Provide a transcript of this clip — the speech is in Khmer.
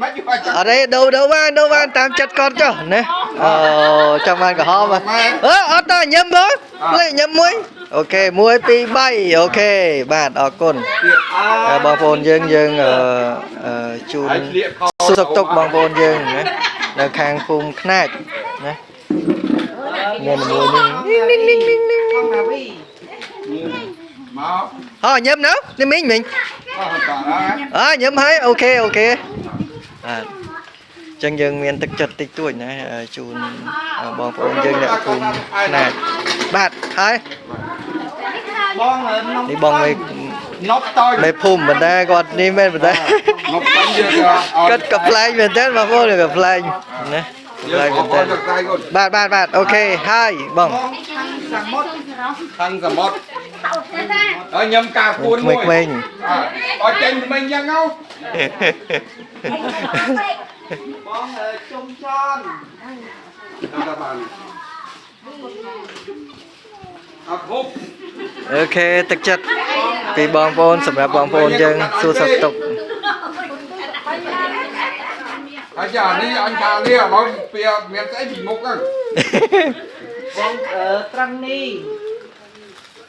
មិនយូរអាច អត់ទេដូរដូរបានដូរបានតាមចិត្តគាត់ចុះណាអូចង់បានក្រហមហ៎អឺអត់តញឹមបងលេញឹមមួយ OK 1 2 3 OK បាទអរគុណ ទៀត អើបងប្អូនយើងយើងអឺអឺជូន ហើយឆ្លៀកខោ សុខទុក្ខបងប្អូនយើងណានៅខាងភូមិខ្នាចណាមានមួយនេះនេះនេះនេះនេះ បងណាវី មក ហ៎ញឹមនៅនេះមីងមីង អស់តណា អើញឹមហើយ OK OK បាទអញ្ចឹងយើងមានទឹកចិត្តតិចតួចណាជូនបងប្អូនយើងអ្នកភូមិខ្នាចបាទហើយ បងនំ នេះបងមេ នប់តើ មេភូមិប៉ុន្តែគាត់នេះមែនប៉ុន្តែ នប់តើយើង គាត់កំប្លែងមែនតើបងប្អូនកំប្លែងណាកំប្លែងមែនតើ យកដៃគាត់ បាទបាទបាទ OK ហើយបង បងខាងសមុទ្រ ខាងសមុទ្រហើយញ៉ាំកាគួនមួយ ក្មេង អត់ចេញក្មេងយ៉ាងងោ បងជុំចន តាមបានអត់ហូប OK ទឹកចិត្តពីបងប្អូនសម្រាប់បងប្អូនយើងសួរសុខទុក្ខ ហើយចានេះអញថានេះឥឡូវវាមានស្អីពីមុខហ្នឹង បងត្រឹងនេះ